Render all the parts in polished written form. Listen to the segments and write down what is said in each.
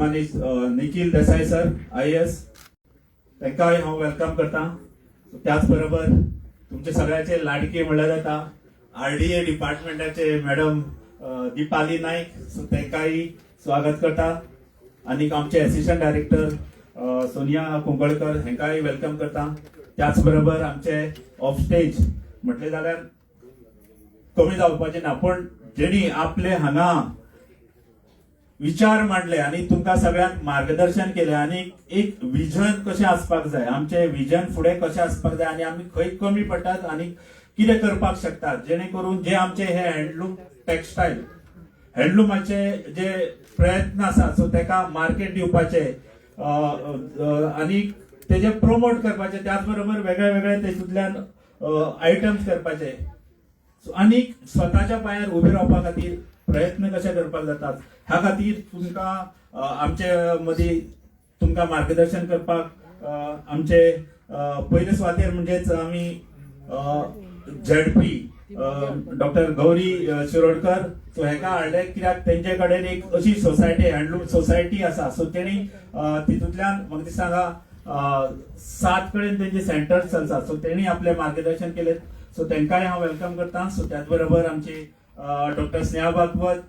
भोवमानेस्त Nikhil Desai sir IAS, तांकांय हांव welcome करता. त्याच बरोबर तुमचे सगळ्याचे लाडके म्हणल्यार जाता RDA डिपार्टमेंटाचे मॅडम दीपाली नाईक, सो तांकांय स्वागत करता. आनी आमचे एसिस्टंट डायरेक्टर सोनिया कुंकळकर हांकांय welcome करता. त्याच बरोबर आमचे ऑफ स्टेज म्हटलें जाल्यार कमी जावपाचें ना, पूण जेणी आपले हांगा विचार मांडले आनी तुमकां सगळ्यांक मार्गदर्शन केलें आनी एक विजन कशें आसपाक जाय, आमचें विजन फुडें कशें आसपाक जाय आनी आमी खंय कमी पडटात आनी कितें करपाक शकतात, जेणे करून जे आमचे हे हँडलूम टेक्सटायल हँडलुमाचे जे प्रयत्न आसा सो तेका मार्केट दिवपाचे आनी तेजे प्रोमोट करपाचे, त्याच बरोबर वेगळे वेगळे तेतूंतल्यान आयटम्स करपाचे आनी स्वताच्या पांयार उबे रावपा खातीर प्रयत्न कशे करपाक जातात ह्या खातीर तुमकां आमचे मदीं तुमकां मार्गदर्शन करपाक आमचे पयले सुवातेर म्हणजेच आमी ZP doctor Gauri Shirodkar so हेका हाडले कित्याक तेंचे कडेन एक अशी सोसायटी हँडलूम सोसायटी आसा. सो तेणी तितूंतल्यान म्हाका दिसता हांगा 7 कडेन तेंचे सेंटर्स आसात. सो तेणी आपलें मार्गदर्शन केलें, सो तेंकांय हांव welcome करता. सो त्याच बरोबर आमची डॉक्टर स्नेहा भागवत,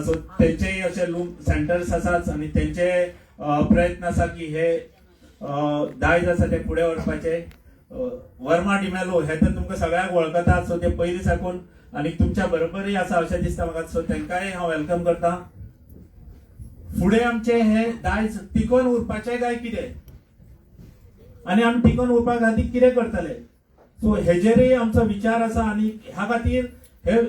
सो तेंचेय अशे लूम सेंटर्स आसात आनी तेंचे प्रयत्न आसा की हे दायज आसा ते फुडें व्हरपाचे. वर्मा डिमेलो हे तर तुमकां सगळ्यांक वळखतात, सो ते पयलीं साकून आनी तुमच्या बरोबरय आसा अशें दिसता म्हाका. सो तेंकांय हांव welcome करता. फुडें आमचें हे दायज टिकोवन उरपाचें काय कितें आनी आमी टिकोवन उरपा खातीर कितें करतले, सो हेजेरय आमचो विचार आसा. आनी ह्या खातीर हे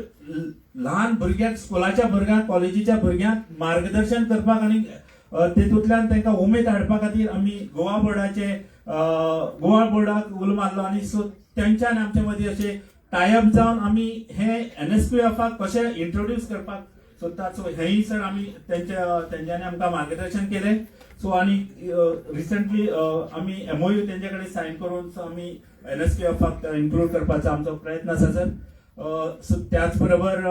ल्हान भुरग्यांक, स्कुलाच्या भुरग्यांक, कॉलेजीच्या भुरग्यांक मार्गदर्शन करपाक आनी तेतूंतल्यान तांकां उमेद हाडपा खातीर आमी गोवा बोर्डाचे गोवा बोर्डाक उलो मारलो आनी सो तेंच्यान आमचे मदीं अशें टायप जावन आमी हे NSQF कशें इंट्रोड्यूस करपाक सोदतात. सो हेंय सर आमी तेंच्यांनी आमकां मार्गदर्शन केलें. सो आनी रिसंटली आमी MOU तेंचे कडेन सायन करून सो आमी NSQF include करपाचो आमचो प्रयत्न आसा सर. सो त्याच बरोबर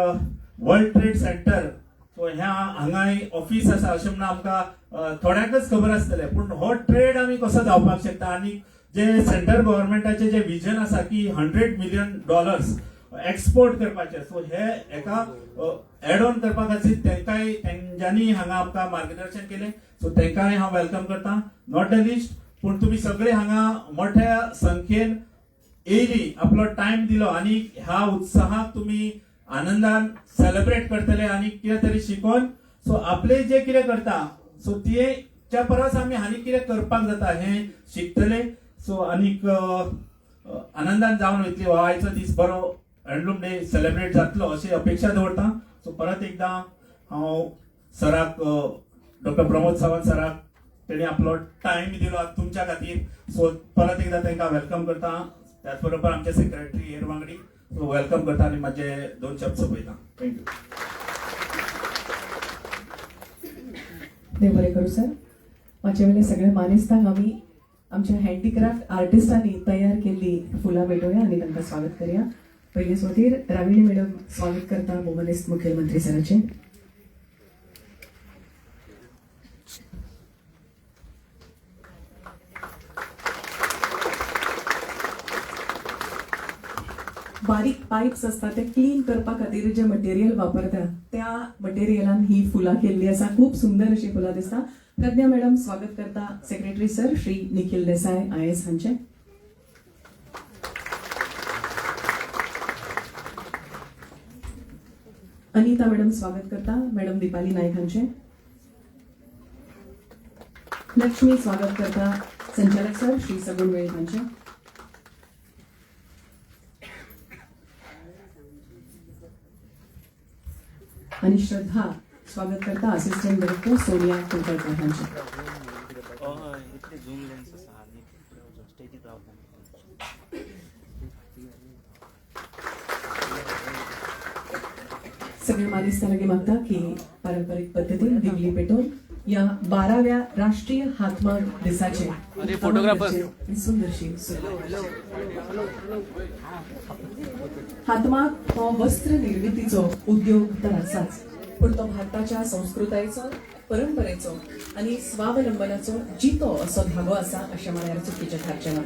वर्ल्ड ट्रेड सेंटर, सो ह्या हांगाय ऑफिस आसा अशें म्हणून आमकां थोड्यांकच खबर आसतलें, पूण हो ट्रेड आमी कसो जावपाक शकता आनी जे सेंट्रल गव्हर्मेंटाचे जे विजन आसा की $100 मिलियन एक्सपोर्ट करपाचे, सो हे एका एड ऑन करपा खातीर तेंकांय तेंच्यांनी हांगा आमकां मार्गदर्शन केलें. सो तेंकांय हांव welcome करता. Not the list, पूण तुमी सगळे हांगा मोठ्या संख्येन येयली, आपलो टायम दिलो आनी ह्या उत्साहाक तुमी आनंदान सेलिब्रेट करतले आनी कितें तरी शिकोवन सो आपले जे कितें करता सो तेच्या परस आमी आनी कितें करपाक जाता हें शिकतले. सो आनीक आनंदान जावन वयतली. हो आयचो दीस बरो हँडलूम डे सेलिब्रेट जातलो अशी अपेक्षा दवरता. सो परत एकदां हांव सराक डॉक्टर प्रमोद सावंत सराक तेणी आपलो टायम दिलो तुमच्या खातीर, सो परत एकदां तांकां welcome करता. त्याच बरोबर आमचे सेक्रेटरी हेर वांगडी, सो welcome करता आनी म्हाजे 2 शब्द सोंपयता. Thank you. देव बरें करूं सर. म्हाजे वयले सगळे मानेस्तांक आमी आमच्या हँडीक्राफ्ट आर्टिस्टांनी तयार केल्ली फुलां भेटोवया आनी तांकां स्वागत करया. पयले सुवातेर राविणी मॅडम स्वागत करता भोवमानेस्त मुखेलमंत्री सराचें. बारीक पायप्स आसता ते क्लीन करपा खातीर जे मटेरियल वापरता त्या मटेरियलान ही फुलां केल्ली आसा. खूब सुंदर अशी फुलां दिसता. प्रज्ञा मॅडम स्वागत करता secretary sir Shri Nikhil Desai IAS हांचे. अनिता मॅडम स्वागत करता मॅडम दीपाली नायक हांचे. लक्ष्मी स्वागत करता संचालक सर श्री सगुण वेळीप हांचे. आणि श्रद्धा स्वागत करता असिस्टंट डायरेक्टर सोनिया कुलकर्णी हांचे. सगळे मानेस्तां मागता की पारंपरिक पद्धतीन दिवली पेटोवन या 12व्या राष्ट्रीय हातमाग दिसाचे सुंदरशी हातमाग हो वस्त्र निर्मितीचो उद्योग तर आसाच, पूण तो भारताच्या संस्कृतायेचो, परंपरेचो आनी स्वावलंबनाचो जितो असो धागो आसा अशें म्हळ्यार चुकीचें थारचें ना.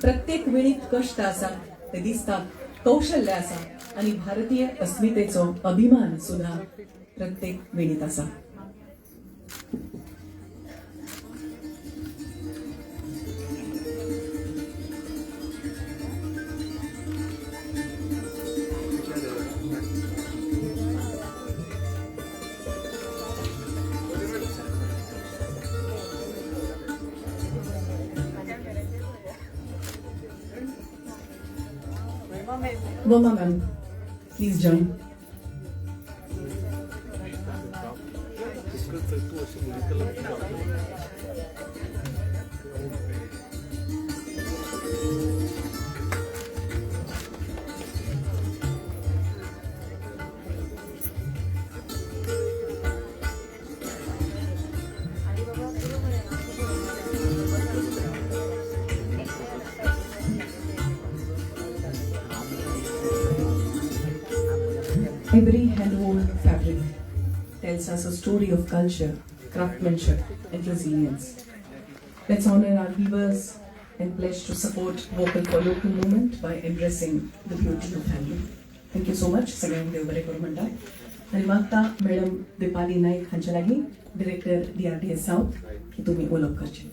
प्रत्येक विणीत कश्ट आसा ते दिसता, कौशल्य आसा आनी भारतीय अस्मितेचो अभिमान सुद्धा प्रत्येक विणीत आसा. Verma ma'am, please join. Every hand-woven fabric tells us a story of culture, craftsmanship, and resilience. Let's honor our weavers and pledge to support Vocal for Local movement by embracing the beauty of handloom. Thank you so much. सगळ्यांक देव बरें करूं म्हणटा. आनी मागता madam Deepali Naik हांच्या लागीं, director DRDA south, की तुमी उलोवप करचें.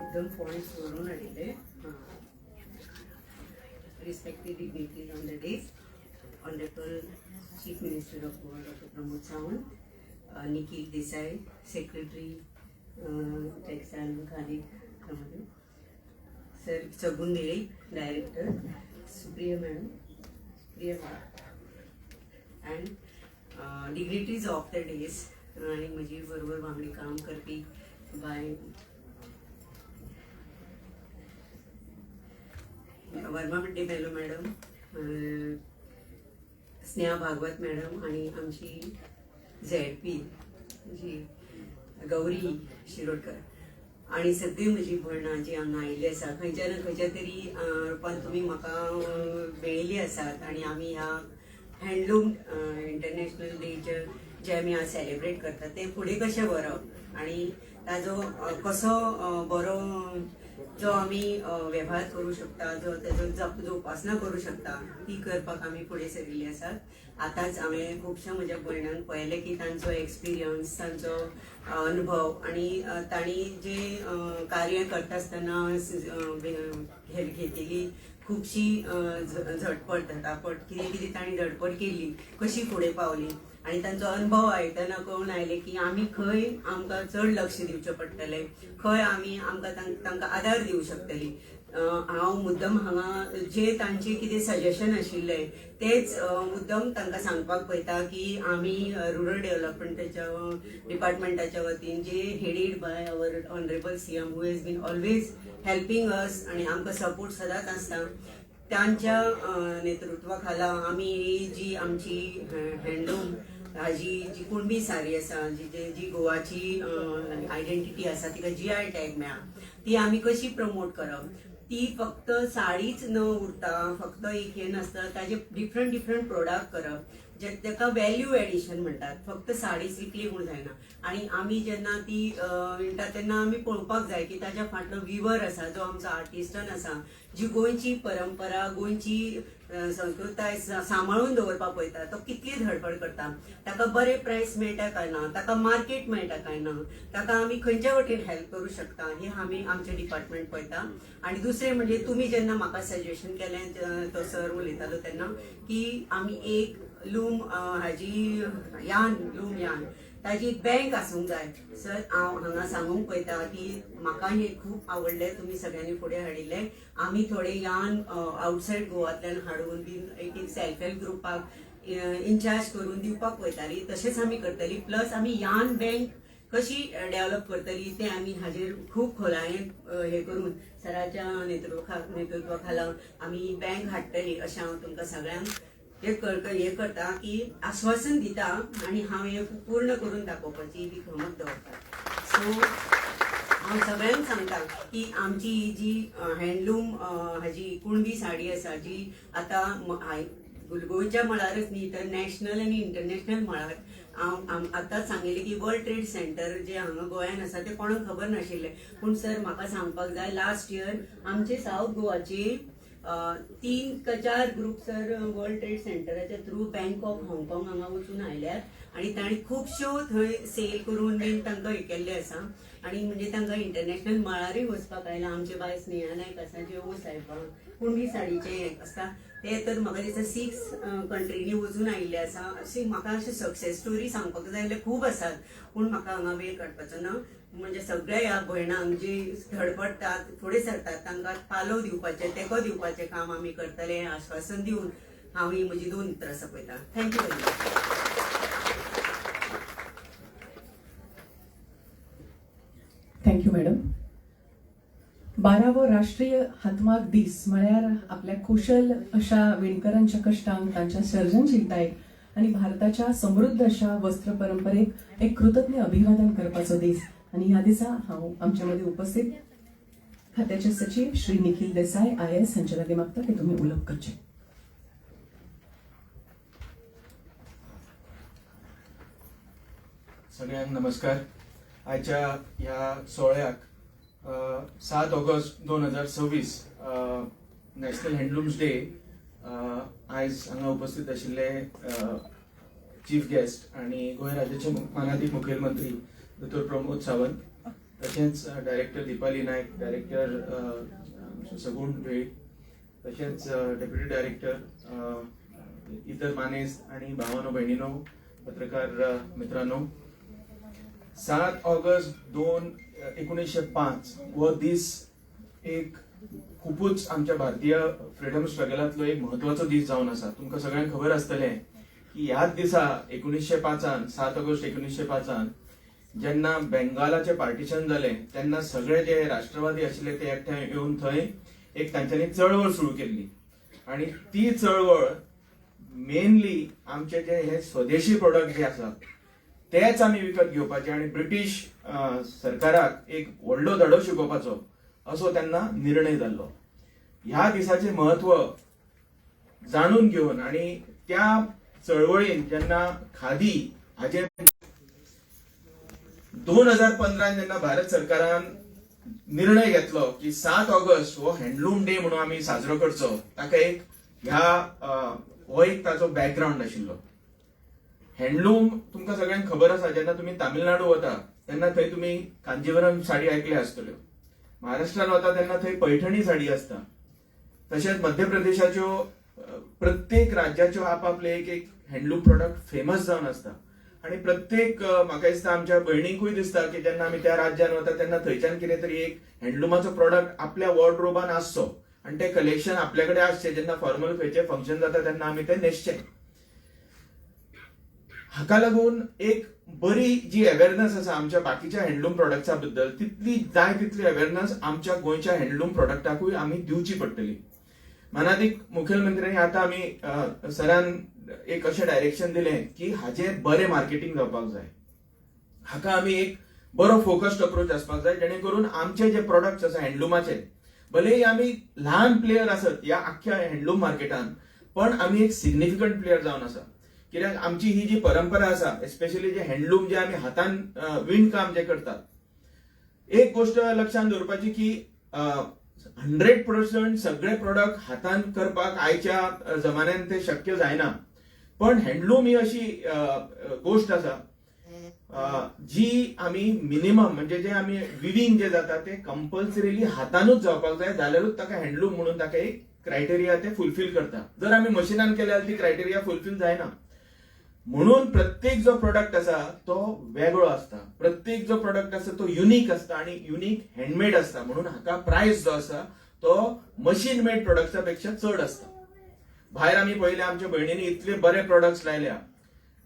एकदम पॉइंट्स बरोवन हाडिल्ले. Respected dignitaries on the dais, Honorable Chief Minister of Goa, Dr. Pramod Sawant, Nikhil Desai, Secretary, Textile and Khadi Kamadu, Sir Sagun Dilip, Director, Supriya Madam, Supriya Madam, and dignitaries of the dais, आणि म्हजी बरोबर वांगडी काम करपी बाय Verma D'Mello madam, Sneha Bhagwat madam आणि आमची ZP जी गौरी शिरोडकर आणि सगळी म्हजी भयणां जी हांगा आयिल्ली आसा, खंयच्या ना खंयच्या तरी रुपान तुमी म्हाका मेळिल्ली आसात. आनी आमी ह्या हँडलूम इंटरनॅशनल डेचे जे आमी आज सेलिब्रेट करतात ते फुडें कशें व्हरप आनी ताजो कसो बरो जो आमी वेव्हार करूं शकता, जो तेजो जोपासना करूं शकता, ती करपाक आमी फुडें सरिल्ली आसात. आतांच हांवें खुबश्या म्हज्या भयणांक पळयलें की तांचो एक्सपिरियन्स, तांचो अनुभव आनी तांणी जे कार्य करता आसतना घेतिल्ली खुबशी झटपट धटापट कितें कितें तांणी धडपड केली, कशी फुडें पावली आनी तांचो अनुभव आयकतना कळून आयलें की आमी खंय आमकां चड लक्ष दिवचें पडटलें, खंय आमी आमकां तांकां आदार दिवं शकतली. हांव मुद्दम हांगा जे तांचे कितें सजेशन आशिल्लें तेच मुद्दम तांकां सांगपाक पळयता की आमी रुरल डेव्हलपमेंटाच्या डिपार्टमेंटाच्या वतीन जे headed by our honourable CM who has been always helping us आनी आमकां सपोर्ट सदांच आसता, तांच्या नेतृत्वा खाला आमी ही जी आमची हँडलूम हाजी जी कुणबी सारी आसा, जी जी गोवाची आयडेंटिटी आसा तिका GI tag मेळ्ळा, ती आमी कशी प्रमोट करप, ती फक्त साडीच न उरता, फक्त एक हें नासता, ताजे डिफरंट डिफरंट प्रोडक्ट करप जे ताका व्हॅल्यू एडिशन म्हणटात. फक्त साडीच विकली म्हूण जायना. आनी आमी जेन्ना ती विणटा तेन्ना आमी पळोवपाक जाय की ताज्या फाटलो विवर आसा, जो आमचो आर्टिस्टन आसा, जी गोंयची परंपरा, गोंयची संस्कृताय सांबाळून दवरपाक पळयता, तो कितली धडपड करता, ताका बरे प्रायस मेळटा काय ना, ताका मार्केट मेळटा काय ना, ताका आमी खंयच्या वटेन हेल्प करूं शकता, हे आमी आमचें डिपार्टमेंट पळयता. आनी दुसरें म्हणजे तुमी जेन्ना म्हाका सजेशन केलें, तो सर उलयतालो तेन्ना की आमी एक लूम हाजी यान लूम यान ताजी एक बँक आसूंक जाय. सर हांव हांगा सांगूंक पळयता की म्हाका हें खूब आवडलें, तुमी सगळ्यांनी फुडें हाडिल्लें. आमी थोडे यान आवटसायड गोवांतल्यान हाडून बीन एक एक सेल्फ हेल्प ग्रुपाक इनचार्ज करून दिवपाक पळयताली, तशेंच आमी करतली. प्लस आमी यान बँक कशी डेव्हलप करतली तें आमी हाजेर खूब खोलायेन हें करून सराच्या नेतृत्वा खाला आमी बँक हाडटली अशें हांव तुमकां सगळ्यांक हे हे करता की आश्वासन दिता आनी हांव हें पूर्ण करून दाखोवपाची बी खमत दवरता. सो हांव सगळ्यांक सांगता की आमची ही जी हँडलूम हाजी कुणबी साडी आसा जी आतां गोंयच्या मळारच न्ही तर नॅशनल आनी इंटरनॅशनल मळार हांव आतांच सांगिल्लें की वर्ल्ड ट्रेड सेंटर जे हांगा गोंयान आसा ते कोणाक खबर नाशिल्लें. पूण सर म्हाका सांगपाक जाय, लास्ट इयर आमचे सावथ गोवाचे 3 का 4 ग्रुप सर वर्ल्ड ट्रेड सेंटराच्या थ्रू बँकॉक हाँगकाँग हांगा वचून आयल्यात आनी तांणी खुबश्यो थंय सेल करून बीन तांकां हे केल्ले आसा आनी म्हणजे तांकां इंटरनॅशनल मळारूय वचपाक आयलां. आमचे बाय स्नेहा नायक आसा जे ओ साहेबा कुणबी साडीचे हे आसता ते तर म्हाका दिसता 6 कंट्रीनी वचून आयिल्ले आसा. अशी म्हाका अशी सक्सेस स्टोरी सांगपाक जाय जाल्यार खूब आसात, पूण म्हाका हांगा वेळ काडपाचो ना. म्हणजे सगळ्या ह्या भयणांक जी धडपडटात फुडें सरतात तांकां पालव दिवपाचें, तेंको दिवपाचें काम आमी करतले हें आश्वासन दिवन हांव ही म्हजी 2 उतरां सोंपयतां. Thank you very much. Thank you madam. 12वो राष्ट्रीय हातमाग दीस म्हळ्यार आपल्या कुशल अशा विणकरांच्या कश्टांक, तांच्या सर्जनशीलतायेक आनी भारताच्या समृद्ध अशा वस्त्र परंपरेक एक कृतज्ञ अभिवादन करपाचो दीस. आनी ह्या दिसा हांव आमच्या मदीं उपस्थित खात्याचे सचीव श्री निखील देसाय IAS हांचे लागीं मागता की तुमी उलोवप करचें. सगळ्यांक नमस्कार. आयच्या ह्या सोहळ्याक 7 ऑगस्ट 2026 नॅशनल हँडलूम्स डे आयज हांगा उपस्थित आशिल्ले चीफ गेस्ट आनी गोंय राज्याचे मानादीक मुखेलमंत्री दोतोर प्रमोद सावंत, तशेंच डायरेक्टर दीपाली नायक, डायरेक्टर सगुण वेळीप, तशेंच डेप्युटी डायरेक्टर, इतर मानेस्त आनी भावानो भयणीनो, पत्रकार मित्रांनो, 7 ऑगस्ट 1905 हो दीस एक खुबूच आमच्या भारतीय फ्रिडम स्ट्रगलांतलो एक म्हत्वाचो दीस जावन आसा. तुमकां सगळ्यांक खबर आसतलें की ह्याच दिसा 1905 7 ऑगस्ट 1905 जेन्ना बेंगालाचें पार्टिशन जालें तेन्ना सगळे जे राष्ट्रवादी आशिल्ले ते एकठांय येवन थंय एक तांच्यांनी चळवळ सुरू केल्ली आनी ती चळवळ मेनली आमचे जे हे स्वदेशी प्रोडक्ट जे आसात तेच आमी विकत घेवपाचे आनी ब्रिटीश सरकाराक एक व्हडलो धडो शिकोवपाचो असो तेन्ना निर्णय जाल्लो. ह्या दिसाचें म्हत्व जाणून घेवन आनी त्या चळवळीन जेन्ना खादी हाचे 2015 जेन्ना भारत सरकारान निर्णय घेतलो की 7 ऑगस्ट हो हँडलूम डे म्हणून आमी साजरो करचो, ताका एक ह्या हो एक ताचो बॅकग्रावंड आशिल्लो. हँडलूम तुमकां सगळ्यांक खबर आसा, जेन्ना तुमी तामिळनाडू वता तेन्ना थंय तुमी कांजीवरम साडी आयकल्या आसतल्यो, महाराष्ट्रान वता तेन्ना थंय पैठणी साडी आसता, तशेंच मध्य प्रदेशाच्यो प्रत्येक राज्याच्यो आपापले एक एक हँडलूम प्रोडक्ट फेमस जावन आसता. आनी प्रत्येक म्हाका दिसता आमच्या भयणींकूय दिसता की जेन्ना आमी त्या राज्यान वता तेन्ना थंयच्यान कितें तरी एक हँडलुमाचो प्रोडक्ट आपल्या वॉर्डरोबान आसचो आनी तें कलेक्शन आपल्या कडेन आसचें, जेन्ना फॉर्मल खंयचें फंक्शन जाता तेन्ना आमी तें न्हेसचें. हाका लागून एक बरी जी अवेरनस आसा आमच्या बाकीच्या हँडलूम प्रोडक्ट्सा बद्दल तितली जाय तितली अवेरनस आमच्या गोंयच्या हँडलूम प्रोडक्टाकूय आमी दिवची पडटली. मानादीक मुखेलमंत्र्यांनी आतां आमी सरान एक अशें डायरेक्शन दिलें की हाजें बरें मार्केटींग जावपाक जाय, हाका आमी एक बरो फोकस्ड अप्रोच आसपाक जाय जेणे करून आमचे जे प्रोडक्ट्स आसा हँडलुमाचे, भलेही आमी ल्हान प्लेयर आसत ह्या आख्ख्या हँडलूम मार्केटान, पण आमी एक सिग्निफिकंट प्लेयर जावन आसा. कित्याक आमची ही जी परंपरा आसा, एस्पेशली जे हँडलूम जे आमी हातान विणकाम जे करतात, एक गोश्ट लक्षांत दवरपाची की 100% सगळे प्रोडक्ट हातान करपाक आयच्या जमान्यान ते शक्य जायना, पण हँडलूम ही अशी गोश्ट आसा जी आमी मिनिमम म्हणजे जे आमी विविंग जे जाता ते कंपल्सरीली हातानूच जावपाक जाय, जाल्यारूच ताका हँडलूम म्हणून ताका एक क्रायटेरिया ते फुलफील करता. जर आमी मशिनान केल्यार ती क्रायटेरिया फुलफील जायना. म्हणून प्रत्येक जो प्रोडक्ट आसा तो वेगळो आसता, प्रत्येक जो प्रोडक्ट आसा तो युनीक आसता आनी युनीक हँडमेड आसता, म्हणून हाका प्रायस जो आसा तो मशीन मेड प्रोडक्ट्सा पेक्षा चड आसता. भायर आमी पळयले आमच्या भयणींनी इतले बरे प्रोडक्ट्स लायल्या.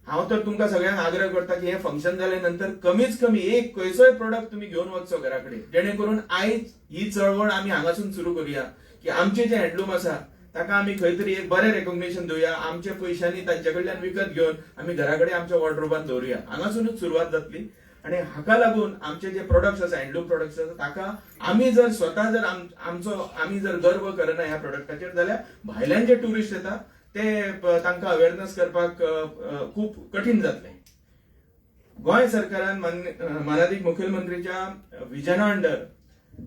हांव तर तुमकां सगळ्यांक आग्रह करता की हे फंक्शन जाले नंतर कमीच कमी एक खंयचोय प्रोडक्ट तुमी घेवन वचचो घरा कडेन, जेणे करून आयज ही चळवळ आमी हांगासून सुरू करुया की आमचे जे हँडलूम आसा ताका आमी खंय तरी एक बरें रेकॉग्निशन दिवया, आमच्या पयशांनी तांचे कडल्यान विकत घेवन आमी घरा कडेन आमच्या वॉर्डरोबान दवरुया. हांगासुनूच सुरवात जातली आनी हाका लागून आमचे जे प्रोडक्ट्स आसा, हँडलूम प्रोडक्ट्स आसा, ताका आमी जर स्वता जर आमचो आमी जर गर्व करना ह्या प्रोडक्टाचेर जाल्यार भायल्यान जे ट्युरिस्ट येता ते तांकां अवेरनस करपाक खूब कठीण जातलें. गोंय सरकारान मानादीक मुखेलमंत्रीच्या विजना अंडर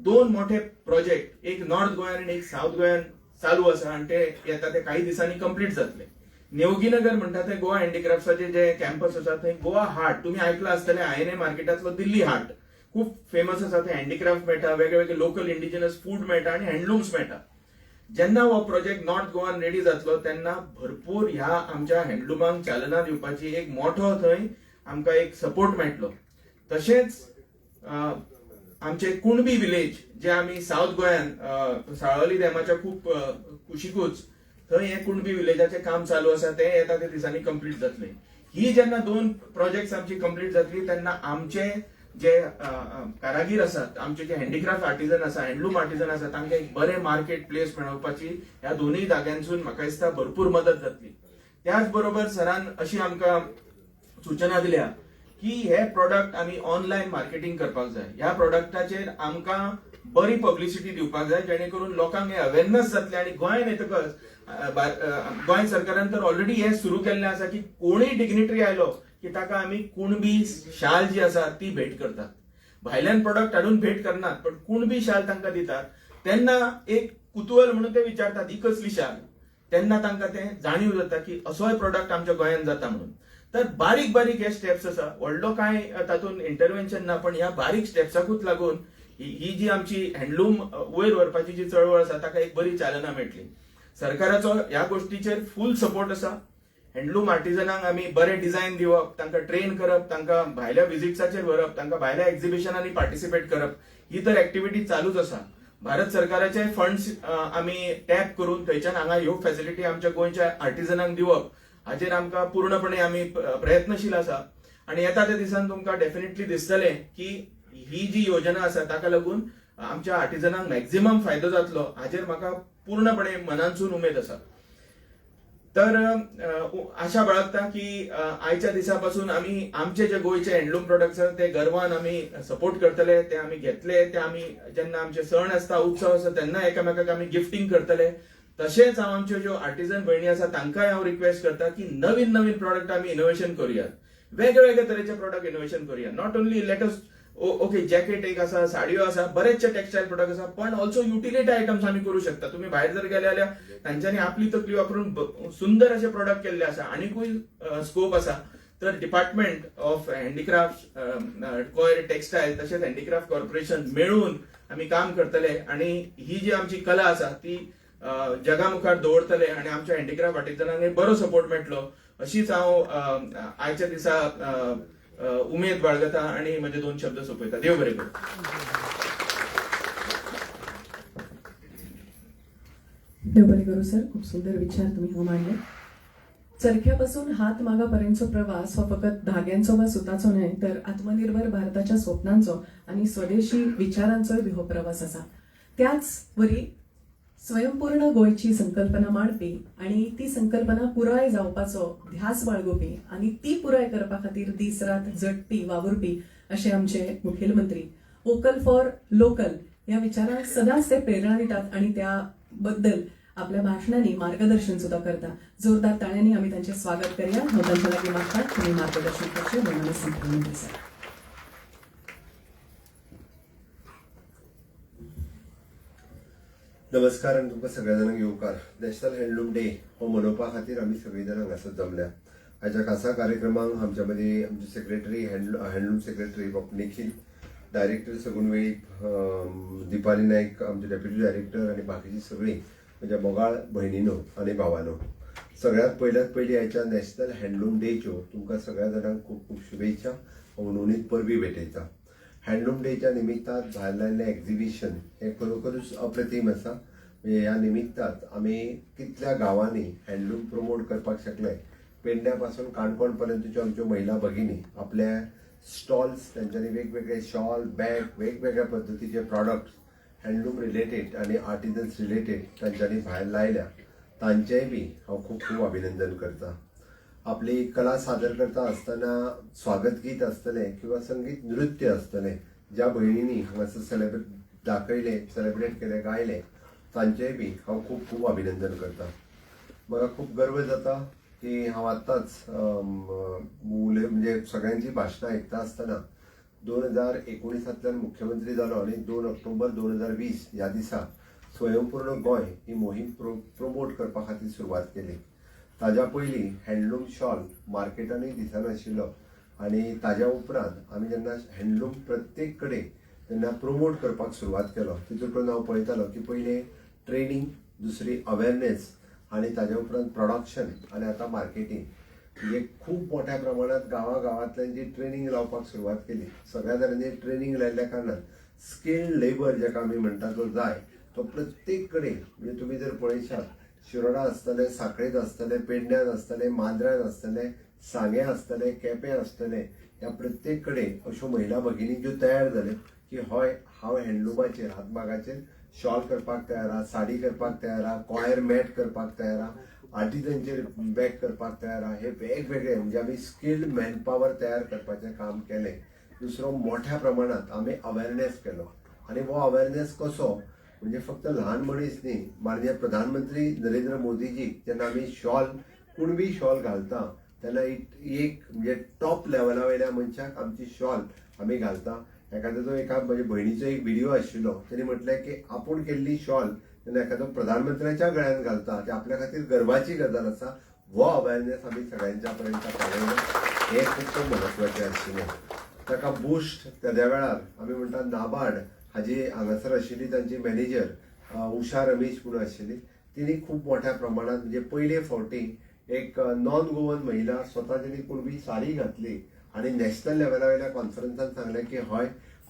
2 मोठे प्रोजेक्ट, एक नॉर्थ गोंयान आनी एक सावथ गोंयान चालू आसा आनी ते येता ते काही दिसांनी कंप्लीट जातले. नेवगीनगर म्हणटा ते गोवा हँडीक्राफ्ट्साचे जे कॅम्पस आसा थंय गोवा हाट तुम्ही आयकला आसतले, INA मार्केटांतलो दिल्ली हाट खूब फेमस आसा. थंय हँडीक्राफ्ट मेळटा, वेगळे वेगळे लोकल इंडिजिनस फूड मेळटा आनी हँडलूम्स मेळटा. जेन्ना हो प्रोजेक्ट नॉर्थ गोवान रेडी जातलो तेन्ना भरपूर ह्या आमच्या हँडलुमांक चालना दिवपाची एक मोठो थंय आमकां एक सपोर्ट मेळटलो. तशेंच आमचे कुणबी विलेज जे आमी सावथ गोंयान साळवली डॅमाच्या खूब कुशीकूच थंय हे कुणबी विलेजाचें काम चालू आसा, तें येता त्या दिसांनी कंप्लीट जातलें. ही जेन्ना 2 प्रोजेक्ट्स आमची कंप्लीट जातली तेन्ना आमचे जे कारागीर आसात, आमचे जे हँडीक्राफ्ट आर्टिजन आसा, हँडलूम आर्टिजन आसा, तांकां एक बरें मार्केट प्लेस मेळोवपाची ह्या दोनूय जाग्यांसून म्हाका दिसता भरपूर मदत जातली. त्याच बरोबर सरान अशी आमकां सूचना दिल्या की हे प्रोडक्ट आमी ऑनलायन मार्केटींग करपाक जाय. ह्या प्रोडक्टाचेर आमकां बरी पब्लिसिटी दिवपाक जाय जेणे करून लोकांक हे अवेरनस जातलें. आनी गोंयान येतकच गोंय सरकारान तर ऑलरेडी हे सुरू केल्लें आसा की कोणूय डिग्निटरी आयलो की ताका आमी कुणबी शाल जी आसा ती भेट करतात. भायल्यान प्रोडक्ट हाडून भेट करनात पण कुणबी शाल तांकां दितात. तेन्ना एक कुतूहल म्हणून ते विचारतात ही कसली शाल, तेन्ना तांकां तें जाणीव जाता की असोय प्रोडक्ट आमच्या गोंयांत जाता म्हणून. तर बारीक बारीक हे स्टेप्स आसा, व्हडलो कांय तातूंत इंटरव्हेन्शन ना, पण ह्या बारीक स्टेप्साकूच लागून ही जी आमची हँडलूम वयर व्हरपाची जी चळवळ आसा ताका एक बरी चालना मेळटली. सरकाराचो ह्या गोष्टीचेर फूल सपोर्ट आसा. हँडलूम आर्टिजनांक आमी बरे डिझायन दिवप, तांकां ट्रेन करप, तांकां भायल्या विजिट्साचेर व्हरप, तांकां भायल्या एक्झिबिशनांनी पार्टिसिपेट करप, ही तर एक्टिविटी चालूच आसा. भारत सरकाराचे फंड्स आमी टॅप करून थंयच्यान हांगा ह्यो फॅसिलिटी आमच्या गोंयच्या आर्टिजनांक दिवप हाचेर आमकां पूर्णपणे आमी प्रयत्नशील आसा. आनी येता त्या दिसान तुमकां डेफिनेटली दिसतलें की ही जी योजना आसा ताका लागून आमच्या आर्टिजनांक मॅक्झिमम फायदो जातलो हाचेर म्हाका पूर्णपणे मनांसून उमेद आसा. तर आशा बाळगता की आयच्या दिसा पासून आमी आमचे जे गोंयचे हँडलूम प्रोडक्ट्स आसा ते गर्वान आमी सपोर्ट करतले, ते आमी घेतले, ते आमी जेन्ना आमचे सण आसता, उत्सव आसता तेन्ना एकामेकाक आमी गिफ्टींग करतले. तशेंच हांव आमच्यो ज्यो आर्टिजन भयणी आसा तांकांय हांव रिक्वेस्ट करता की नवीन नवीन प्रोडक्ट आमी इनोवेशन करुया, वेगळे वेगळे तरेचे प्रोडक्ट इनोवेशन करुया. Not only let us okay jacket एक आसा, साडयो आसा, बरेचशे टेक्सटायल प्रोडक्ट आसा, पण ऑल्सो युटिलिटी आयटम्स आमी करू शकता. तुम्ही भायर जर गेले जाल्यार तांच्यांनी आपली तकली वापरून सुंदर असे प्रोडक्ट केल्ले आसा, आनीकूय स्कोप आसा. तर department of handicraft, coir textile तशेंच हँडीक्राफ्ट कॉर्पोरेशन मेळून आमी काम करतले आनी ही जी आमची कला आसा ती जगा मुखार दवरतले आनी आमच्या हँडीक्राफ्ट आर्टिजनांक बरो सपोर्ट मेळटलो अशीच हांव आयच्या दिसा उमेद बाळगता आनी म्हजे 2 शब्द सोंपयता. देव बरें करूं. देव बरें करूं सर. खूप सुंदर विचार तुम्ही हांगा मांडले. चरख्यापासून हात मागापर्यंतचो प्रवास हो फकत धाग्यांचो वा सुताचो न्हय तर आत्मनिर्भर भारताच्या स्वप्नांचो आनी स्वदेशी विचारांचोय बी हो प्रवास आसा. त्याच वरी स्वयंपूर्ण गोंयची संकल्पना मांडपी आनी ती संकल्पना पुराय जावपाचो ध्यास बाळगुपी आनी ती पुराय करपा खातीर दीस रात झटपी वावुरपी अशे आमचे मुखेलमंत्री वोकल फॉर लोकल ह्या विचारांक सदांच ते प्रेरणा दितात आनी त्या बद्दल आपल्या भाशणांनी मार्गदर्शन सुद्धा करता. जोरदार ताळ्यांनी आमी तांचें स्वागत करया. हांव तांच्या लागीं मागता तुमी मार्गदर्शन करचें. मुख्यमंत्री सर. नमस्कार आनी तुमकां सगळ्या जाणांक येवकार. नॅशनल हँडलूम डे हो मनोवपा खातीर आमी सगळीं जाणां हांगासर जमल्या. आयच्या खासा कार्यक्रमाक आमच्या मदीं आमचे secretary handloom secretary doctor Nikhil, director Sagun Velip, Deepali Naik आमचे डेप्युटी डायरेक्टर आनी बाकीची सगळीं म्हज्या मोगाळ भयणीनो आनी भावानो, सगळ्यांत पयल्यात पयलीं आयच्या नॅशनल हँडलूम डेच्यो तुमकां सगळ्या जाणांक खूब खूब शुभेच्छा, हुनहुनीत परबी भेटयता. हँडलूम डेच्या निमित्तान भायर लायिल्लें एक्झिबिशन हें खरोखरूच अप्रतीम आसा. म्हणजे ह्या निमित्तान आमी कितल्या गांवांनी हँडलूम प्रमोट करपाक शकले. पेडण्या पासून काणकोण पर्यंतच्यो आमच्यो महिला भगिनी आपल्या स्टॉल्स तेंच्यांनी वेगवेगळे शॉल, बॅग, वेगवेगळ्या पद्दतीचे प्रॉडक्ट्स हँडलूम रिलेटेड आनी आर्टिजन्स रिलेटेड तांच्यांनी भायर लायल्या. तांचेंय बी हांव खूब खूब अभिनंदन करता. आपली कला सादर करता आसतना स्वागत गीत आसतलें किंवा संगीत नृत्य आसतलें, ज्या भयणींनी हांगासर सेलेब्रेट दाखयलें, सेलेब्रेट केलें, गायलें, तांचेंय बी हांव खूब खूब अभिनंदन करता. म्हाका खूब गर्व जाता की हांव आत्तांच उलय म्हणजे सगळ्यांची भाशणां आयकता आसतना 2019 मुख्यमंत्री जालो आनी 2 ऑक्टोबर 2020 ह्या दिसा स्वयंपूर्ण गोंय ही मोहीम प्रोमोट करपा खातीर सुरवात केली. ताज्या पयलीं हँडलूम शॉल मार्केटानूय दिसनाशिल्लो आनी ताज्या उपरांत आमी जेन्ना हँडलूम प्रत्येक कडेन जेन्ना प्रोमोट करपाक सुरवात केलो तितूंत हांव पळयतालो की पयलें ट्रेनींग, दुसरी अवेरनेस आनी ताज्या उपरांत प्रोडक्शन आनी आतां मार्केटींग. म्हणजे खूब मोठ्या प्रमाणात गांवागांवांतल्यान जी ट्रेनींग लावपाक सुरवात केली, सगळ्या जाणांनी ट्रेनींग लायिल्ल्या कारणान स्किल्ड लेबर जाका आमी म्हणटा तो जाय तो प्रत्येक कडेन. म्हणजे तुमी जर पळयशात शिरोडा आसतलें, साखळेंत आसतलें, पेडण्यान आसतलें, मांद्र्यान आसतलें, सांगें आसतलें, केपें आसतलें, ह्या प्रत्येक कडेन अश्यो महिला भगिनी ज्यो तयार जाल्यो की हय हांव हँडलुमाचेर हातमागाचेर शॉल करपाक तयार आहा, साडी करपाक तयार आहा, कॉयर मॅट करपाक तयार आहा, आर्टिजनचेर बॅग करपाक तयार आहा. हे वेगवेगळे म्हणजे आमी स्किल्ड मॅनपावर तयार करपाचें काम केलें. दुसरो मोठ्या प्रमाणात आमी अवेरनेस केलो आनी हो अवेरनेस कसो म्हणजे फक्त ल्हान मनीस न्ही, माननीय प्रधानमंत्री नरेंद्र मोदीजी जेन्ना आमी शॉल कुणबी शॉल घालता तेन्ना एक म्हणजे टॉप लेवला वयल्या मनशाक आमची शॉल आमी घालता. एखाद्याचो एका म्हज्या भयणीचो एक व्हिडिओ आशिल्लो, तेणी म्हटलें की आपूण केल्ली शॉल तेन्ना एखादो प्रधानमंत्र्याच्या गळ्यान घालता ते आपल्या खातीर गर्वाची गजाल आसा. हो अवेरनेस आमी सगळ्यांच्या पर्यंत पावयलो हें खूब म्हत्वाचें आशिल्लें. ताका बूस्ट तेद्या वेळार आमी म्हणटा नाबार्ड हाजी हांगासर आशिल्ली तांची मॅनेजर उषा रमेश म्हणून आशिल्ली, तिणी खूब मोठ्या प्रमाणात म्हणजे पयले फावटी एक नॉन गोवन महिला स्वता तिणी कुणबी साडी घातली आनी नॅशनल लेवला वयल्या कॉन्फरन्सान सांगलें की हय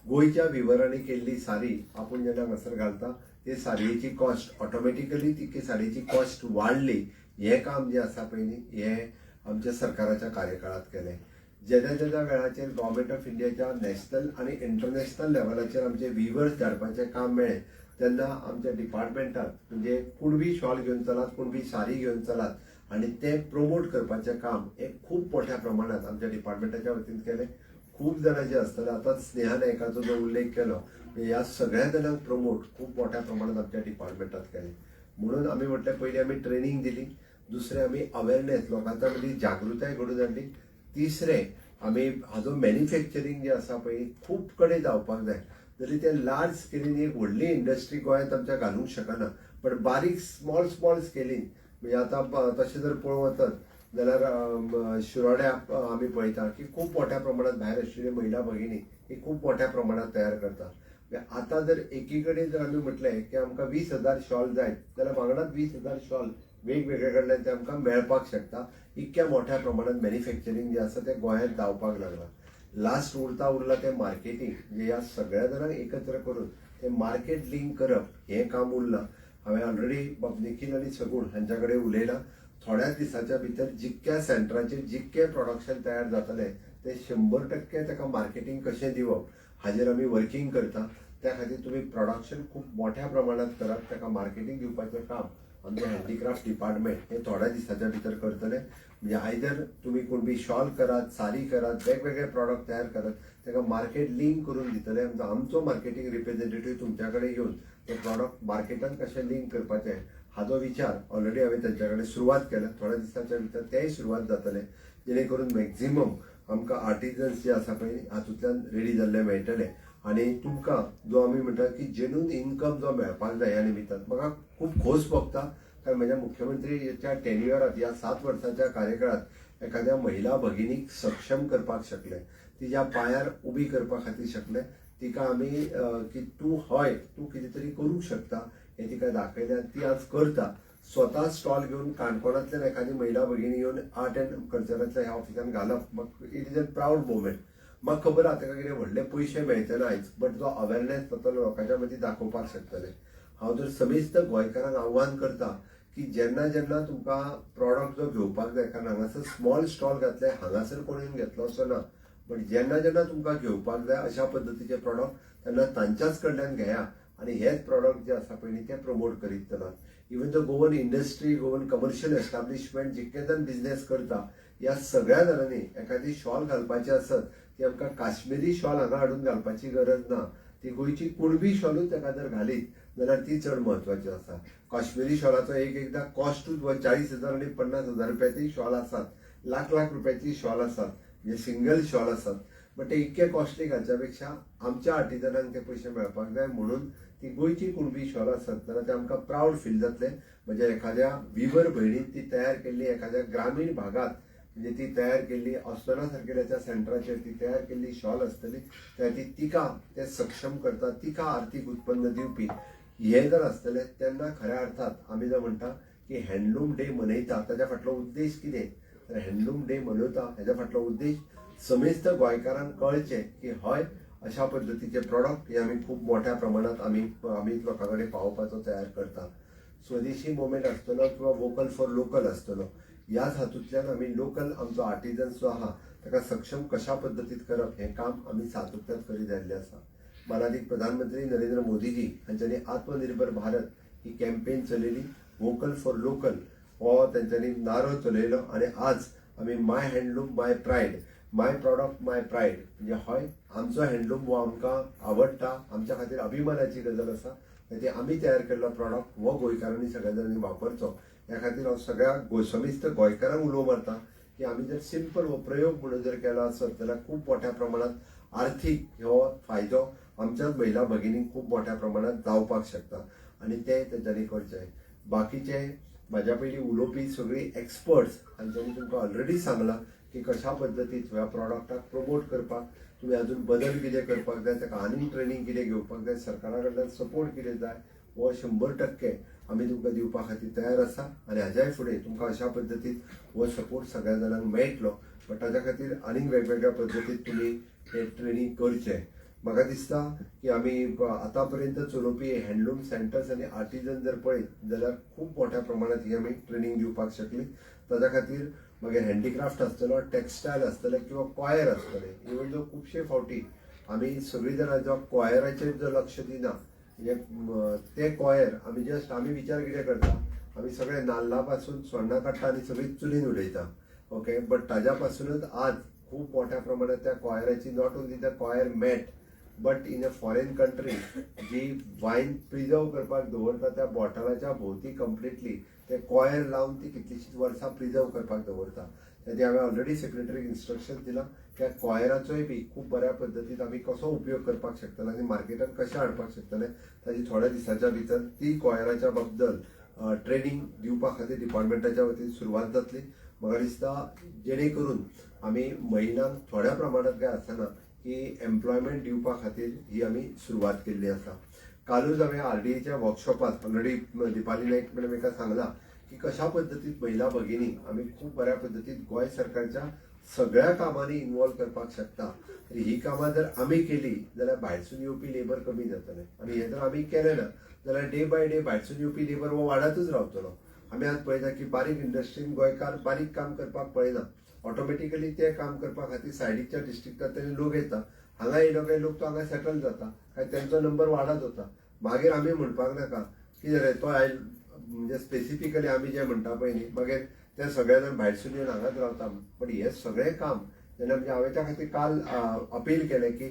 गोंयच्या विवरांनी केल्ली साडी आपूण जेन्ना हांगासर घालता ते साडयेची कॉस्ट ऑटोमॅटिकली ती साडयेची कॉस्ट वाडली. हें काम जें आसा पळय न्ही हें आमच्या सरकाराच्या कार्यकाळांत केलें. जेन्ना जेन्ना वेळाचेर गव्हर्मेंट ऑफ इंडियाच्या नॅशनल आनी इंटरनॅशनल लेवलाचेर आमचे विवर्स धाडपाचें काम मेळ्ळें तेन्ना आमच्या डिपार्टमेंटात म्हणजे कुणबी शॉल घेवन चलात, कुणबी साडी घेवन चलात आनी तें प्रोमोट करपाचें काम हें खूब मोठ्या प्रमाणात आमच्या डिपार्टमेंटाच्या वतीन केलें. खूब जाणां जे आसतले आतां स्नेहा नायकाचो जो उल्लेख केलो ह्या सगळ्या जाणांक प्रोमोट खूब मोठ्या प्रमाणात आमच्या डिपार्टमेंटात केलें. म्हणून आमी म्हटलें पयलीं आमी ट्रेनींग दिली, दुसरें आमी अवेरनेस लोकांच्या मदीं जागृताय घडोवन हाडली, तिसरें आमी हाजो मॅन्युफॅक्चरींग जें आसा पळय खूब कडेन जावपाक जाय. जरी ते लार्ज स्केलीन एक व्हडली इंडस्ट्री गोंयांत आमच्या घालूंक शकना, बट बारीक स्मॉल स्मॉल स्केलीन म्हणजे आतां तशें जर पळोवंक वचत जाल्यार शिरोड्या आमी पळयता की खूब मोठ्या प्रमाणात भायर आशिल्ल्यो महिला भगिनी ही खूब मोठ्या प्रमाणात तयार करता. आतां जर एकी कडेन जर आमी म्हटलें की आमकां 20,000 शॉल जाय जाल्यार वांगडाच 20,000 शॉल वेगवेगळे कडल्यान ते आमकां मेळपाक शकता. इतक्या मोठ्या प्रमाणात मॅन्युफॅक्चरींग जें आसा तें गोंयांत जावपाक लागलां. लास्ट उरला तें मार्केटींग, म्हणजे ह्या सगळ्या जाणांक एकत्र करून तें मार्केट लिंक करप हें काम उरलां. हांवें ऑलरेडी बाब निखील आनी सगूण हांच्या कडेन उलयलां. थोड्याच दिसाच्या भितर जितक्या सेंटराचेर जितकें प्रोडक्शन तयार जातलें तें 100% ताका मार्केटींग कशें दिवप हाजेर आमी वर्कींग करता. त्या खातीर तुमी प्रोडक्शन खूब मोठ्या प्रमाणात करात, ताका मार्केटींग दिवपाचें काम आमचें हँडीक्राफ्ट डिपार्टमेंट हें थोड्या दिसाच्या भितर करतलें. म्हणजे आयदर तुमी कुणबी शॉल करात, साडी करात, वेगवेगळे प्रॉडक्ट तयार करात, ताका मार्केट लिंक करून दितले. आमचो मार्केटींग रिप्रेझेंटेटीव तुमच्या कडेन येवन ते प्रॉडक्ट मार्केटान कशें लिंक करपाचें हाजो विचार ऑलरेडी हांवें तांच्या कडेन सुरवात केल्या. थोड्या दिसाच्या भितर तेंय सुरवात जातलें, जेणे करून मॅक्झिमम आमकां आर्टिजन्स जे आसा पळय हातूंतल्यान रेडी जाल्ले मेळटले आनी तुमकां जो आमी म्हणटा की जेन्यून इन्कम जो मेळपाक जाय ह्या निमित्तान म्हाका खूब खोस भोगता. कारण म्हज्या मुख्यमंत्रीच्या टेन्युअरात ह्या 7 वर्सांच्या कार्यकाळात एखाद्या महिला भगिनीक सक्षम करपाक शकले, तिज्या पांयार उबी करपा खातीर शकले, तिका आमी की तूं हय तूं कितें तरी करूंक शकता हें तिका दाखयलें आनी ती आज करता. स्वता स्टॉल घेवन काणकोणांतल्यान एखादी महिला भगिनी येवन आर्ट एंड कल्चरांतल्या ह्या ऑफिसान घालप म्हाका it is a proud moment. म्हाका खबर आहा ताका कितें व्हडले पयशे मेळचे ना आयज, बट जो अवेरनेस जातलो लोकांच्या मदीं दाखोवपाक शकतले. हांव जर समेस्त गोंयकारांक आव्हान करता की जेन्ना जेन्ना तुमकां प्रॉडक्ट जो घेवपाक जाय, कारण हांगासर स्मॉल स्टॉल घातले हांगासर कोण येवन घेतलो असो ना, बट जेन्ना जेन्ना तुमकां घेवपाक जाय अशा पद्दतीचे प्रॉडक्ट तेन्ना तांच्याच कडल्यान घेया आनी हेच प्रॉडक्ट जे आसा पळय न्ही ते प्रमोट करीत चलात. Even the Goan industry, Goan commercial establishment जितके जाण बिजनेस करता ह्या सगळ्या जाणांनी एखादी शॉल घालपाची आसत ती आमकां काश्मिरी शॉल हांगा हाडून घालपाची गरज ना, ती गोंयची कुणबी शॉलूच ताका जर घालीत जाल्यार ती चड म्हत्वाची आसा. काश्मिरी शॉलाचो एक एकदां कॉस्टूच 40,000 आनी 50,000 रुपयाची शॉल आसात, लाख लाख रुपयाची शॉल आसात, म्हणजे सिंगल शॉल आसात. बट ते इतके कॉस्टली घालच्या पेक्षा आमच्या आर्टिजनांक ते पयशे मेळपाक जाय म्हणून ती गोंयची कुणबी शॉल आसत जाल्यार ते आमकां प्रावड फील जातलें. म्हणजे एखाद्या विवर भयणीन ती तयार केल्ली, एखाद्या ग्रामीण भागांत म्हणजे ती तयार केल्ली अस्तना सारकेल्याच्या सेंटराचेर ती तयार केल्ली शॉल आसतली, त्या ती तिका ते सक्षम करता, तिका आर्थीक उत्पन्न दिवपी हे जर आसतलें तेन्ना खऱ्या अर्थात आमी जर म्हणटा की हँडलूम डे मनयता ताच्या फाटलो उद्देश कितें, तर हँडलूम डे मनयता हेच्या फाटलो उद्देश समेस्त गोंयकारांक कळचें की हय अशा पद्दतीचे प्रॉडक्ट हे आमी खूब मोठ्या प्रमाणात आमी आमी लोकां कडेन पावोवपाचो तयार करता. स्वदेशी मुवमेंट आसतलो किंवा वोकल फॉर लोकल आसतलो, ह्याच हातूंतल्यान आमी लोकल आमचो आर्टिजन्स जो आहा ताका सक्षम कशा पद्दतीत करप हें काम आमी सातत्यान करीत आयिल्लें आसा. मानादीक प्रधानमंत्री नरेंद्र मोदीजी हांच्यांनी आत्मनिर्भर भारत ही कॅम्पेन चलयली, वोकल फॉर लोकल हो तेंच्यांनी नारो चलयलो आनी आज आमी my handloom my pride, my product my pride, म्हणजे हय आमचो हँडलूम हो आमकां आवडटा, आमच्या खातीर अभिमानाची गजाल आसा, ती आमी तयार केल्लो प्रॉडक्ट हो गोंयकारांनी सगळ्या जाणांनी वापरचो. ह्या खातीर हांव सगळ्या समेस्त गोंयकारांक उलो मारता की आमी जर सिंपल हो प्रयोग म्हणून जर केलो आसत जाल्यार खूब मोठ्या प्रमाणांत आर्थीक हो फायदो आमच्याच महिला भगिनींक खूब मोठ्या प्रमाणांत जावपाक शकता आनी ते तेंच्यांनी करचें. बाकीचे म्हाज्या पयलीं उलोवपी सगळीं एक्सपर्ट्स हांच्यांनी तुमकां ऑलरेडी सांगलां की कशा पद्दतीन ह्या प्रॉडक्टाक प्रमोट करपाक तुमी अजून बदल कितें करपाक जाय, ताका आनीक ट्रेनींग कितें घेवपाक जाय, सरकारा कडल्यान सपोर्ट कितें जाय हो 100% आमी तुमकां दिवपा खातीर तयार आसा आनी हाज्याय फुडें तुमकां अशा पद्दतीन हो सपोर्ट सगळ्या जाणांक मेळटलो. बट ताज्या खातीर आनीक वेगवेगळ्या पद्दतीन तुमी हे ट्रेनींग करचें. म्हाका दिसता की आमी आतां पर्यंत चलोवपी हँडलूम सेंटर्स आनी आर्टिजन जर पळयत जाल्यार खूब मोठ्या प्रमाणांत ही आमी ट्रेनींग दिवपाक शकली. ताज्या खातीर मागीर हँडीक्राफ्ट आसतलो, टेक्सटायल आसतलें किंवा कॉयर आसतलें. इवन जो खुबशे फावटी आमी सगळीं जाणां जो कॉयराचेर जो लक्ष दिना, म्हणजे ते कॉयर आमी जस्ट आमी विचार कितें करता, आमी सगळे नाल्ला पासून सोण्णां काडटा आनी सगळीं चुलीन उडयता, ओके. बट ताज्या पासूनच आज खूब मोठ्या प्रमाणात त्या कॉयराची not only the coir mat but in a foreign country ji wine preserve करपाक दवरता त्या बॉटलाच्या भोंवती कंप्लिटली ते कॉयर लावन ती कितलीशींच वर्सां प्रिजर्व करपाक दवरता. तेजी हांवें ऑलरेडी सेक्रेटरीक इन्स्ट्रक्शन दिलां त्या कॉयराचोय बी खूब बऱ्या पद्दतीन आमी कसो उपयोग करपाक शकतले आनी मार्केटान कशें हाडपाक शकतले ताजी थोड्या दिसाच्या भितर ती कॉयराच्या बद्दल ट्रेनींग दिवपा खातीर डिपार्टमेंटाच्या वतीन सुरवात जातली. म्हाका दिसता जेणे करून आमी महिलांक थोड्या प्रमाणांत काय आसना की एम्प्लॉयमेंट दिवपा खातीर ही आमी सुरवात केल्ली आसा. कालूच हांवें आरडीएच्या वर्कशॉपात ऑलरेडी दीपाली नायक मॅडम एका सांगलां की कशा पद्दतीन महिला भगिनी आमी खूब बऱ्या पद्दतीन गोंय सरकारच्या सगळ्या कामांनी इन्वॉल्व करपाक शकता. तर ही कामां जर आमी केली जाल्यार भायरसून येवपी लेबर कमी जातलें आनी हें जर आमी केलें ना जाल्यार डे बाय डे भायरसून येवपी लेबर हो वाडतूच रावतलो. आमी आज पळयता की बारीक इंडस्ट्रीन गोंयकार बारीक काम करपाक पळयना, ऑटोमॅटिकली ते काम करपा खातीर सायडीच्या डिस्ट्रिक्टांतल्यान लोक येता, हांगा येयलो काय लोक तो हांगा सेटल जाता, काय तेंचो नंबर वाडत वता. मागीर आमी म्हणपाक नाका की जालें तो आयल, म्हणजे स्पेसिफिकली आमी जें म्हणटा पळय न्ही, मागीर ते सगळे जाण भायरसून येवन हांगाच रावता. बट हें सगळें काम जेन्ना म्हणजे हांवें त्या खातीर काल अपील केलें की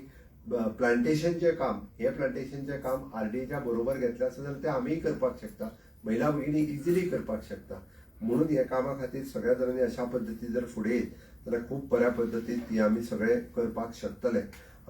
प्लांटेशनचें काम, हें प्लांटेशनचें काम आरडीएच्या बरोबर घेतलें आसत जाल्यार तें आमीय करपाक शकता, महिला भगिनी इजिली करपाक शकता. म्हणून ह्या कामा खातीर सगळ्या जाणांनी अशा पद्दतीन जर फुडें येत जाल्यार खूब बऱ्या पद्दतीन ती आमी सगळे करपाक शकतले.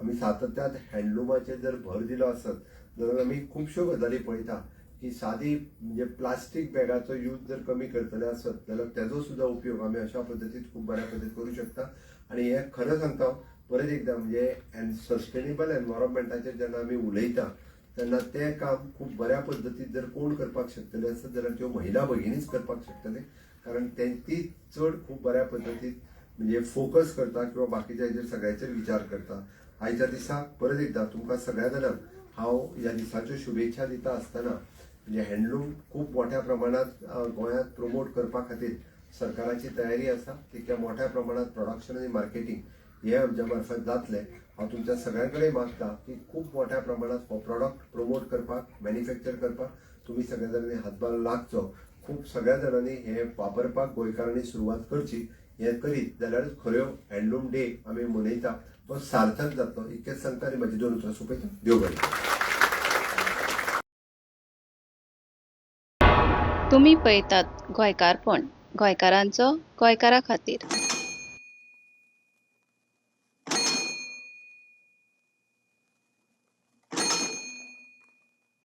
आमी सातत्यान हँडलुमाचेर जर भर दिलो आसत जाल्यार आमी खुबश्यो गजाली पळयता की सादी म्हणजे प्लास्टीक बॅगाचो यूज जर कमी करतले आसत जाल्यार तेजो सुद्दां उपयोग आमी अशा पद्दतीन खूब बऱ्या पद्दतीन करूं शकता. आनी हें खरें सांगता परत एकदां म्हणजे सस्टेनेबल एनवायरमेंटाचेर जेन्ना आमी उलयता तेन्ना तें काम खूब बऱ्या पद्दतीन जर कोण करपाक शकतले आसत जाल्यार त्यो महिला भगिनीच करपाक शकतले, कारण ती चड खूब बऱ्या पद्दतीन म्हणजे फोकस करता किंवा बाकीच्या हेजेर सगळ्याचेर विचार करता. आयच्या दिसा परत एकदां तुमकां सगळ्या जाणांक हांव ह्या दिसाच्यो शुभेच्छा दिता आसतना म्हणजे हँडलूम खूब मोठ्या प्रमाणात गोंयांत प्रमोट करपा खातीर सरकाराची तयारी आसा. तितक्या मोठ्या प्रमाणात प्रोडक्शन आनी मार्केटींग हें आमच्या मार्फत जातलें. हांव तुमच्या सगळ्यां कडेन मागता की खूब मोठ्या प्रमाणात हो प्रॉडक्ट प्रमोट करपाक, मॅन्युफॅक्चर करपाक तुमी सगळ्या जाणांनी हातभार लागचो. खूब सगळ्या जाणांनी हे वापरपाक गोंयकारांनी सुरवात करची. हें करीत जाल्यार खऱ्यो हँडलूम डे आमी मनयता तो सार्थक जातलो. इतकेंच सांगता आनी म्हाजी दोन उतरां सोंपयता. देव बरें करूं. तुमी पळयतात गोंयकारपण, गोंयकारांचो गोंयकारा खातीर.